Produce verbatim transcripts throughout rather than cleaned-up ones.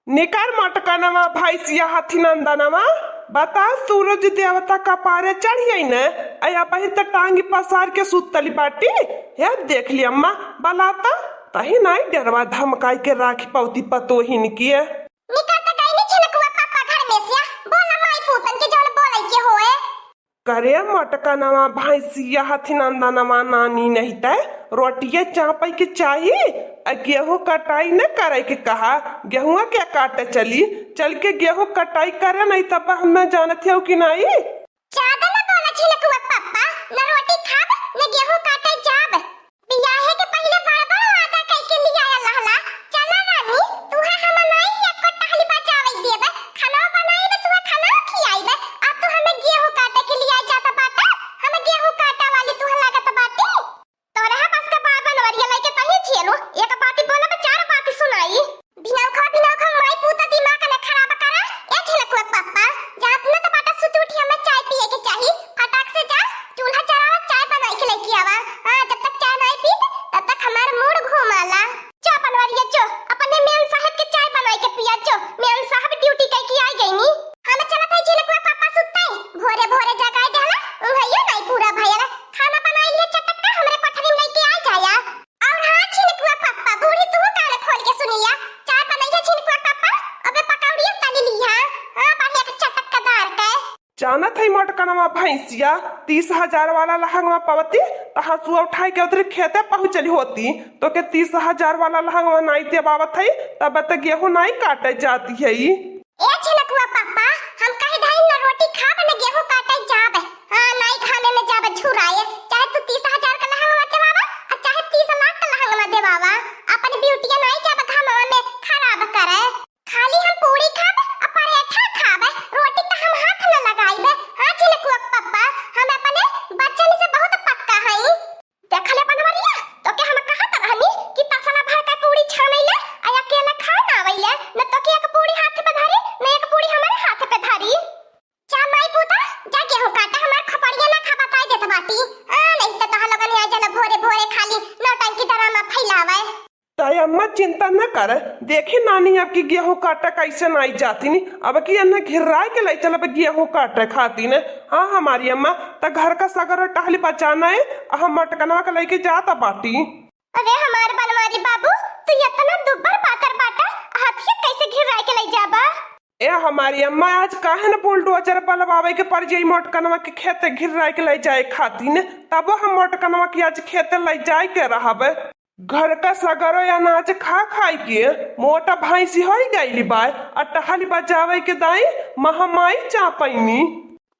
निकर मोटकनवा भैंसिया हथिनंदनवा, बता सूरज देवता कपारे चढ़ियै न, अया बहिर त टांगी पसार के सुतली बाटी। हे देख ली अम्मा, बलाता तही नाई डरवा धमकाई के राखी पौती पतोहिन किए। निकर त गइनी झिनकुआ पापा घर में से, बोला माई पूतन के जौन बोलै के होए। करे मोटकनवा भैंसिया हथिनंदनवा नानी नहीं तै रोटिये चापै के चाही, आ गेहूं कटाई न करै के कहा, गेहुआ के काटे चली, चल के गेहूं कटाई करे नहीं तब हम जानत हो कि नहीं। ज्यादा न बोला झिनकुआ पप्पा, न रोटी खाब, न गेहूं काटे जाब। बियाहे के पहिले बड़ बड़ वादा कइके लियाया लहला। चला रानी, तुहे हम नाई एको टहली बजावे देबे, खाना बनाई बे, तुहे खाना खियाई बे, आ तू हमें गेहूं काटे के लिया जात बाटे, हम गेहूं काटे वाली तुहे लागत बाटे। तोरे हा बस के बार बनवरिया लइके तही झेलू, एक बाती बोलब चार बाती सुनाई। भिनौखा, भिनौखा, माई पूता दिमाग न खराब करा। ए झिनकुआ पप्पा, जात न त बाटा सुत उठी, हमें चाय पिए के चाही। फटाक से जा, चूल्हा जरावा, चाय बनाई के लेके आवा। हाँ, जब तक चाय नहीं पीत, तब तक हमार मूड घूमाला। जो बनवरिया जो, अपने मेन साहब के चाय बनाई के पिया जो। मेन साहब ड्यूटी कई के आई गई नी। हम चलत है झिनकुआ पप्पा सुतते, भोरे भोरे जगाई देहला, उहइयो नहीं पूरा भयल। खाना बनाई लिए चटक के हमरे कोठरी में लेके आ जाया। और हाँ झिनकुआ पप्पा, बूढ़ी तू कान खोल के सुनिया, चाय बनइया झिनकुआ पप्पा, अबे पकौड़िया तली लिहा। हाँ, बढ़िया के चटकदार के। जानत है मोटकनवा भैंसिया, तीस हजार वाला लहंगवा पवती त हसुआ उठाई के उधर खेते पहुँचली होती, तो के तीस हजार वाला लहंगवा नाई देवावत है, तब त गेहूं नाई काटे जाती है। ए झिनकुआ पप्पा, हम कह दई न रोटी खाब न गेहूं काटे जाब। हाँ, नाई घामे में जाब झुराए, चाहे तू तीस हजार का लहंगवा देवावा, आ चाहे तीस लाख का लहंगवा देवावा, अपन ब्यूटिया नाई जाब घामवा में खराब करे। खाली हम पूरी खाब, आ पराठा खाब, रोटी त हम हाथ न लगाइब। हाँ झिनकुआ पप्पा, हम अपने बच्चन से बहुत पक्का हई। देखले बनवरिया, तोके हम कहत रहनी कि तसला भर के पूरी छानैले, आ अकेले खा ना आवैले, न तोके एक पूरी हाथ पे धरी, न एक पूरी हमारे हाथ पे धरी। जा माई पूता, जा गेहूं काटा, हमार खपड़िया ना खा, बताई देत बाटी। आ, नहीं त तोहर लोगन आ जाला भोरे भोरे खाली नौटंकी ड्रामा फैलावे। ताई अम्मा चिंता न कर, देखी नानी अब की गेहूं काटे कैसे नाई जाती नी, अब की एन्हे घिर्राए के लै चलब गेहूं काटे खाती ने। हाँ हमारी अम्मा, त घर का सगर टहली बचाना है, आ हम मोटकनवा के लैके जात बाटी। अरे हमार बनवारी बाबू, तू इतना दुब्बर पातर बाटा, हाथिया कैसे घिर्राए के लै जाबा? ए हमारी अम्मा, आज काहे न बुलडोजर बलवावे के पड़ जाई मोटकनवा के खेते घिर्राए के लै जाए खाती ने, तबो हम मोटकनवा के आज खेते लै जाए के रहब। घर का सगरो अनाज खा खाई के मोटा भैंसी होई गईली बाय, आ टहली बजावे के दाई महमाई चापैनी।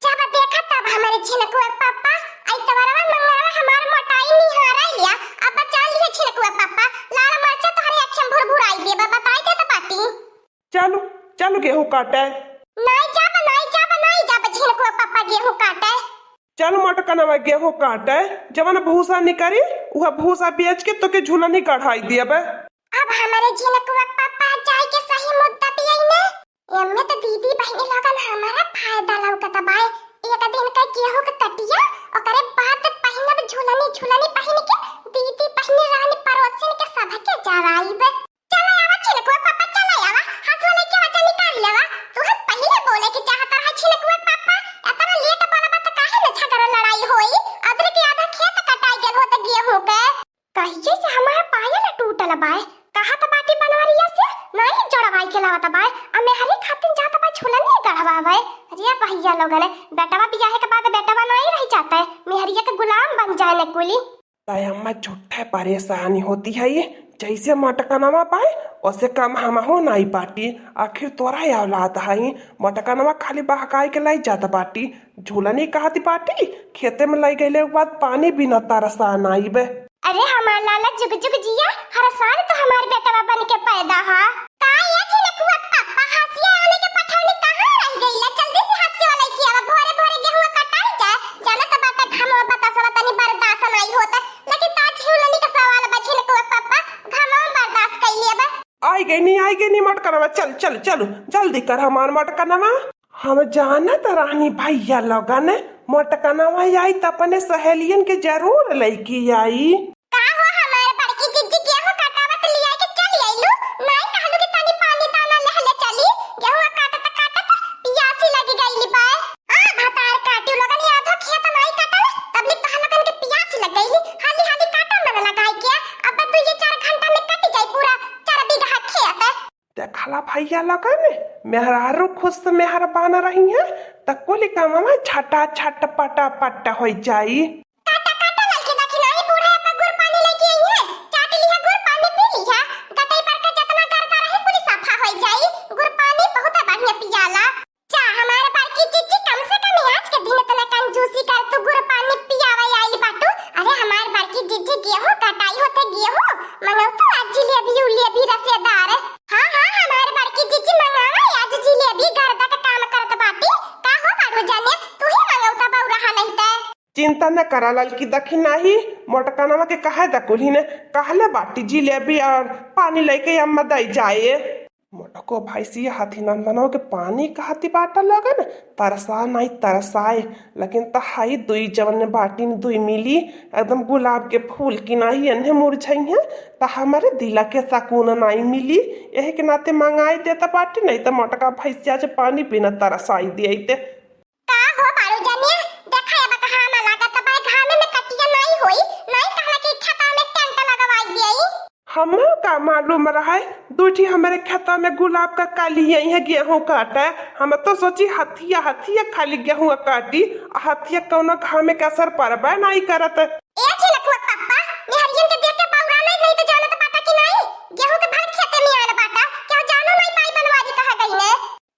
जब देखा तब हमारे झिनकुआ पप्पा, आई तवरवा मंगरवा हमार मोटाई निहारा लिया, अब बचा लिया झिनकुआ पप्पा, लाल मरचा तोहरे अखियम भुरभुराई देबा, बताई देत बाटी। चलू, चलू गेहूं काटे। नाई जाब, नाई जाब, नाई जाब झिनकुआ पप्पा गेहूं काटे। चल मोटकनवा गेहूं काटे, जवन भूसा निकरी, उहे भूसा बेच के तोके झुलनी गढ़ाई देबे। अब हमरे झिनकुआ पापा जाए के सही मुद्दा पे आई ने। एमे तो दीदी बहिनी लोगन हमारा फायदा लौकत बाय। एक दिन का गेहूं के कटिया, ओकरे बाद पहिनब झुलनी, झुलनी पहिन के दीदी बहिनी रानी पड़ोसिन के सबके जराइब। चला आवा छिलकुआ पापा, चला आवा, हंसुआ लेके आवा, जा निकाल लेवा। तू हम पहिले बोले के चाहत रहा छिलकुआ पापा, इतना लेट बोलबा त काहे न झगड़ा लड़ाई होई? अदर के आधा खेत कटाई गेल होत गेहूं के। कहिए से हमार पायल टूटल बाय, कहत बाटी बनवरिया से, नहीं जोड़वाई के लावत बाय, आ मेहरी खातिन जात बाय झुलनी गढ़वावे। अरे भैया लोगन, बेटवा बियाहे के बाद बेटवा नहीं रह जाता है, मेहरिया के गुलाम बन जाए न कुली। ताई अम्मा झूठे परेशानी होती है ये, जैसे मटकनवा पाए, ओसे कम हमहू नाई बाटी। आखिर तोरा औलाद हई, मटकनवा खाली बहकाई के लाई जात बाटी। झूलनी कहती बाटी, खेते में लाई गईले के बाद पानी बिना तरसा नाई बे। अरे हमार लाला जुग जुग जिया, हर साल तो हमार बेटवा बन के पैदा हा। का ये छिलकुआ पापा, हंसिया आने के पठौनी कहाँ रह गईला? जल्दी से हंसिया वाला किया, भोरे भोरे गेहूं कटाई जाए, जाना तो बाटा घामवा बतासवा तनी बर्दाश्त नाई होता। लेकिन ता झिलनी के सवाल बा, झिलकुआ पापा, घामवा बर्दाश्त कइले बा। आई गई नी, आई गई नी मटकनवा, चल, चल, चल, जल्दी कर हमार मटकनवा। हम जानत रहनी भैया लोगन, मटकनवा आई त अपने सहेलियन के जरूर लैके आई। का हो हमार बड़की जिज्जी, गेहूं कटावत लिया के चली आइलू? नाई कहलू कि तनी पानी दाना लेहले अला भइया लगन, मेहरारू खुस मेहरबान रहिहैं, त कुलि कमवा झटा झट पटा पट होइ जाई। काटा, काटा, ललकी दखिनही, बूढ़ा अप्पा गुड़ पानी लइके अइहैं, चाट लिहा गुड़ पानी पी लिहा, गटई पर के जतना गर्दा रहे कुलि सफा होइ जाई, गुड़ पानी बहुत बढ़िया पियाला। जा, हमार बड़की जिज्जी कम से कम आज के दिन इतना कंजूसी कर तू गुड़ पानी पियावे आइल बाटू। अरे हमार बड़की जिज्जी गेहूं कटाई होते गेहूं मंगौतू आज जिलेबी उलेबी रसेदार। हाँ, हाँ, हमार बड़की जिज्जी मंगावे आज जिलेबी, गर्दा के काम करत बाटी। का हो बाड़ू जाने, तू ही मंगौता बउरहा नहीं ते। चिंता न करा ललकी दखिनही, मोटकनवा के कहे द कुल्हिन, कहले बाटी जिलेबी और पानी लइके अम्मा दइ जाए। मोटको भैंसिया हाथी नंदनवा के पानी कहती बाटा लगन, तरसा नाई तरसाए, लेकिन तहाई दुई जवन बाटिन दुई मिली, एकदम गुलाब के फूल की नाई एन्हे मुरझइहैं, त हमरे दिला के सकून नाई मिली। यही के नाते मंगाई देत बाटी, नहीं त मोटका भैंसिया जे पानी बिना तरसाई दियते। का हो बाड़ू जनिया, देखा अब कहाँ में लागत बाय, घामे में कटिया नाई होई, नाई कहला कि खेता में टेंट लगवाई दियई। हमें का मालूम रहे, दुइ ठी हमरे खेता में गुलाब का काली आई है गेहूं काटे। हम तो सोची हथिया, हथिया खाली गेहूं काटी, आ हथिया कौनो घामे के असर परबे नाई करत। ए झिनकुआ पप्पा, मेहरियन के देख के बौरा नहीं, नहीं तो जानत बाटा कि नाई, गेहूं के भर खेते में आयल बाटा, क्या जानो नाई पाई बनवारी कहाँ गई ने।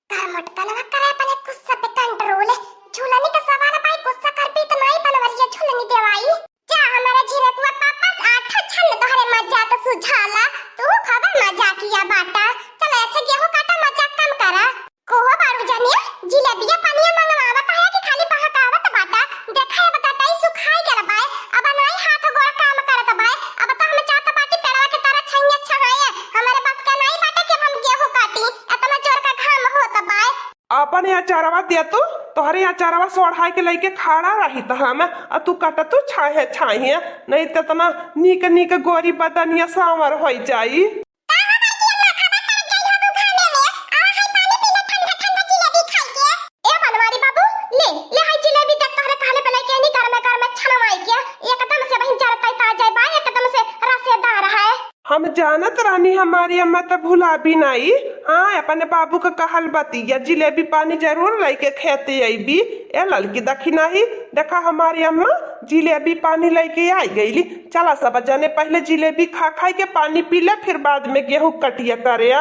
कर मोटकनवा करे अपने गुस्सा पे कंट्रोल। झुलनी का सवाल भाई, गुस्सा कर भी तो नाई बनवरिया झुलनी देवाई। जा हमारा झिनकुआ पापा, आठ छन तोहरे मजाक सुझाला, तू खबर मजाकिया बाटा। चल अच्छा गेहूं काटा, मजाक कम करा। कोहो बारू जनिया, जिलेबिया पनिया मंगवावा काहे कि खाली बहकावत बाटा। देखा अब गटाई सुखाई गल बाय, अब नाई हाथ गोड़ काम करत बाय। अब तो हम चाहत बाटी पेड़वा के तरह छैया छहाए, हमारे बस का नाई बाटा कि हम गेहूं काटी, इतना जोर का घाम होत बाय। अपन अचारवा दे तू, तोहरे अचारवा सोढ़ाई के लइके खड़ा रही त हम, आ तू कट तू छाहे छाहे, नहीं त इतना नीक नीक गोरी बदनिया सांवर होइ जाई। का हो बड़की अम्मा, खबर करत जाई हो तू घामे में, आवा है पानी पी ले ठंडा ठंडा जिलेबी खाई के। ए बनवारी बाबू, ले, ले है जिलेबी देख तोहरे कहले पे लइके नी गरमे गरमे छनवाई के, एकदम से वहीं जरतई ताजे बा, एकदम से रसेदार है। हम जानत रहनी हमारी अम्मा त भुलाबी नाई। हाँ, अपने बाबू का कहल बतिया, जिलेबी पानी जरूर लइके खेते अइबी। ए ललकी दखिनही, देखा हमारी अम्मा जिलेबी पानी लइके आई गईली। चला सब जने पहिले जिलेबी खा खाई के पानी पी ले, फिर बाद में गेहूं कटिया करे।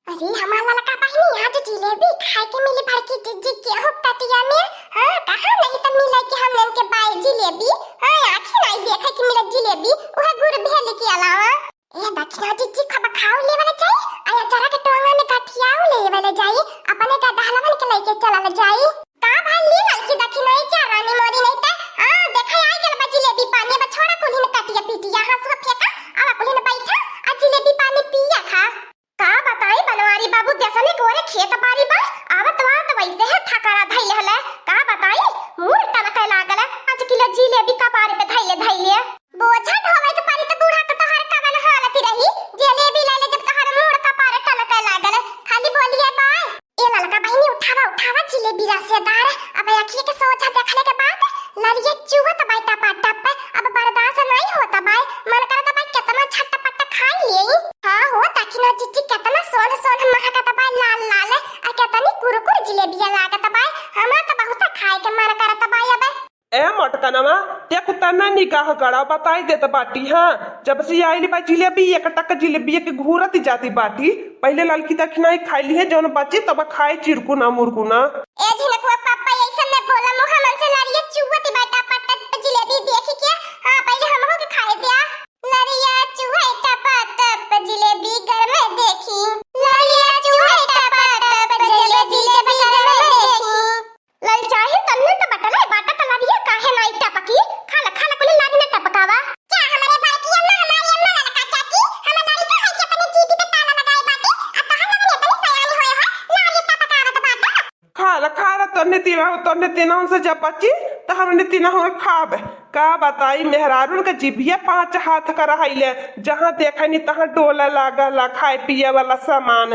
अरे हमार ललका बहिनी, आज जिलेबी खाए के मिली बड़की जिज्जी गेहूं कटिया में। हाँ, कहाँ नहीं त मिले कि हमने के बाय जिलेबी। हाँ, आँखी नाई देखे कि मिले जिलेबी, उहे गुड़ भेल के अलावा। ए दखिना जिज्जी, खब खाऊ लेवल जाई, आ अचारा के टोंगा में गठियाऊ लेवल जाई, अपने का दहलवन के लइके चलल जाई। का भाई ली ललकी दखिना, ई जा रानी मोरी नहीं त, आ, देखा आई गल बा जिलेबी पानी, अब छोड़ा कुल्हिन कटिया पीटिया, हंसुआ फेंका, अब कुल्हिन बैठा, आ जिलेबी पानी पिया खा। का बताई बनवारी बाबू, जैसने कोरे खेत बारी बा, आवत आवत वैसे है थकारा धइले हले। का बताई, मूड़ टनके लागल है, पाँच किलो जिलेबी कपारे पे धइले धइले। बोझा ढोवे के परी त बूढ़ा त तोहर कवन हालत रही, जिलेबी ले ले जब तोहर मूड़ कपारे टनके लागल है, खाली बोलिए बाय। ए ललका बहिनी उठावा उठावा जिलेबी रसेदार, अब अखिए के सोझा देखले के बाद लरिये चुवत बाय टपा टप, अब बर्दाश्त नहीं होत बाय, मन करत बाय केतना झटपट खाई लेई। हाँ हो, दखिना जिज्जी केतना सोन सोन महकत बाय लाल लाल, आ केतनी कुरकुर जिलेबिया लागत बाय, हमार त बहुत खाए के मन करत बाय अब। ए मोटकनवा, ते कुत्ता ना निगाह गड़ा बताई देत बाटी, हाँ, जब से आइल बा जिलेबी एक टक जिलेबिया के घूरत जाती बाटी, पहिले ललकी दखिना ही खाई लिहे जौन बची तब खाए चिरकुना मुरकुना। ए झिनकुआ पप्पा, ऐसन न बोला, मुँह मन से लरिये चुवत बाय टपा टप जिलेबी देखी के। हाँ, पहिले हमहू के खाए द्या। लरिया चुहे टपा टप जिलेबी गरमे देखी, लरिया चुहे टपा टप जिलेबी जब गरमे देखी। ललचाही तन्ने त बटले बाटा त लरिया काहे नाई टपकी? खाला, खाला कुल लारी न टपकावा। क्या हमारे बड़की अम्मा, हमारी अम्मा ललका चाची, हम लड़का है कि अपने जीभी पे ताला लगाए बाटे, आ तोहर लगन इतनी सयानी होए हो, लारी टपकावत बाटा। खाला, खाला, तोहने तीनों, तोहने तीनों से जब बची, त हमने तीनों खाब। का बताई, मेहरारून के जिभिया पाँच हाथ का रहैले, जहाँ देखे नी तहाँ डोला लागल, खाए पिए वाला सामान।